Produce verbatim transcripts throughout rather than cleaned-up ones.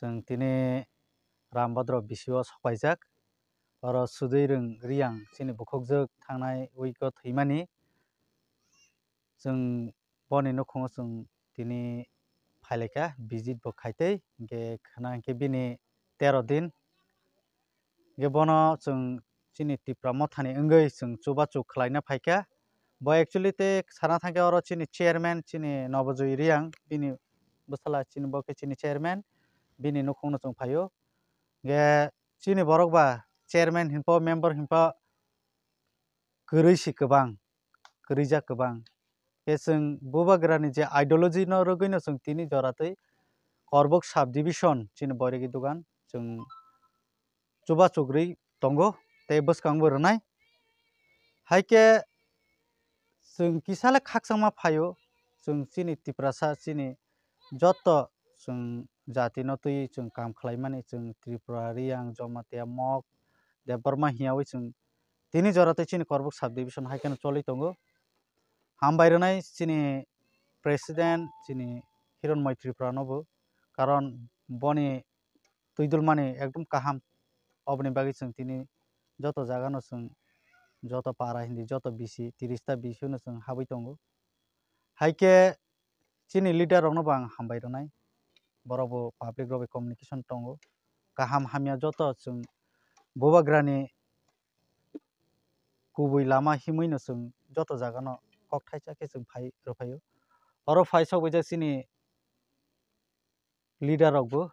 Chwng tini Rambhadra bisio sokpaijak. Oro Sudui Rwng Riyang chini bukhukjwk thangnai week o thwimani. Chwng boni nukhungo chwng tini phailaikha, visit bo khaitwi, hinkhe khwna hinkhe bini tero din. Hinkhe bono chwng chini Tipra Mothani wngwi chwng chubachu khlaina phaikha. Bo actually tei sana thangkhe oro chini chairman, chini Nobojoi Riyang, bini bwsala chini bo khe chini chairman, bini nukhungno chwng phaio. Hinkhe chini borok ba chairman hinpo, member hinpo kwrwi si kwbang, kwrwijak kwbang. Khe chwng Bubagrani je ideology no rwgwino chwng tini joratwi Korbuk sub division chini Boiregi dogan chwng chubachu kwrwi tongo tei bwskangbo rwnai. Hai khe chwng kisale khakchangma phaio, chwng chini Tiprasa, chini joto chwng jatino twi chwng kam khlaimani, chwng Tripura, Riyang, Jomatia, Mok, Debbarma hiyawi chwng tini joratwi chini Korbuk sub division hai kheno choli tongo. Hambai rwnai chini president, chini Hironmoi Tripura nobo, karon boni twidulmani ekdom kaham. Oboni bagwi chwng tini joto jagano chwng, joto para hindi, joto bisi, tiris ta bisino chwng habwi tongo. Hai khe chini leader rokno bo ang hambai rwnai, borok bo public rok bai communication tongo. Kaham hamya joto chwng Bubagrani kubui lama himwino chwng joto jagano kok thaisa khe chwng phai rwphaio. Oro phai sokbaijak chini leader rokbo,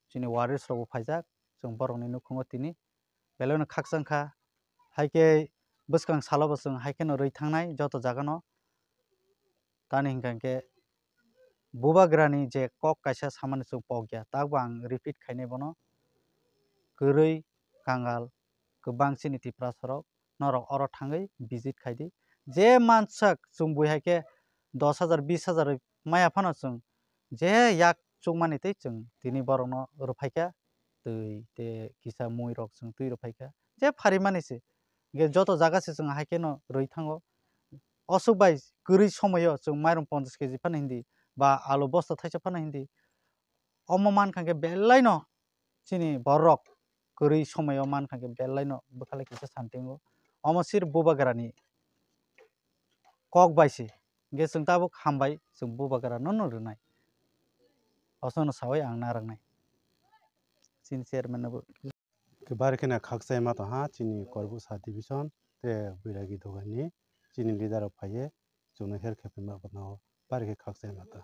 chini warriors rokbo phaijak, chwng borokni nukhungo tini belai no khakchang kha. Hai khe bwskang salo bo chwng hai kheno rwi thangnai joto jagano. Tani hinkha hinkhe Bubagrani je kok kaisa samani chwng pokya, takbo ang repeat khainai bono, kwrwi kangal kwbang chini Tiprasa rok, norok oro thangwi visit khai di. Je mansak chwng bui hai khe dos hajar, bis hajar maya phano chwng je yak chukmani tei chwng tini borokno rwphaikha, twi tei kisa mui rok chwng twi rwphaikha, je pharimani se. Hinkhe joto jaga se chwng hai kheno rwi thango. Oswk bai kwrwi somoio chwng mairum ponchash keji phano hindi ba alu bosta thaisa phano hindi, omo mankha khe belaino chini borok kwrwi somoio mankha khe belaino bwkhalai kisa santingo. Omo sir Bubagrani kok bai se. Hinkhe chwng tabuk hambai chwng Bubagrano no rwnai. Osono sawi ang narwknai. Chini chairman no bo. Bari kheno khakchangma tongha chini Korbuk sub division tei Boiragi dogan ni chini leader rok phaiye chwngno help khe phima bono bari khe khakchangma ta.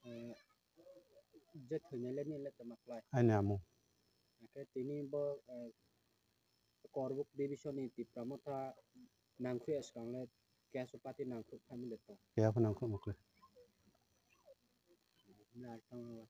Eh, je thwinaile nini le tama khlai? Ani amung. Hake tini bo, eh, Korbuk division ni Tipra Motha nangkhu ya swkang le keso party nangkhu phaimani le to. Keha pho nangkhu ma khlai. Nai tong.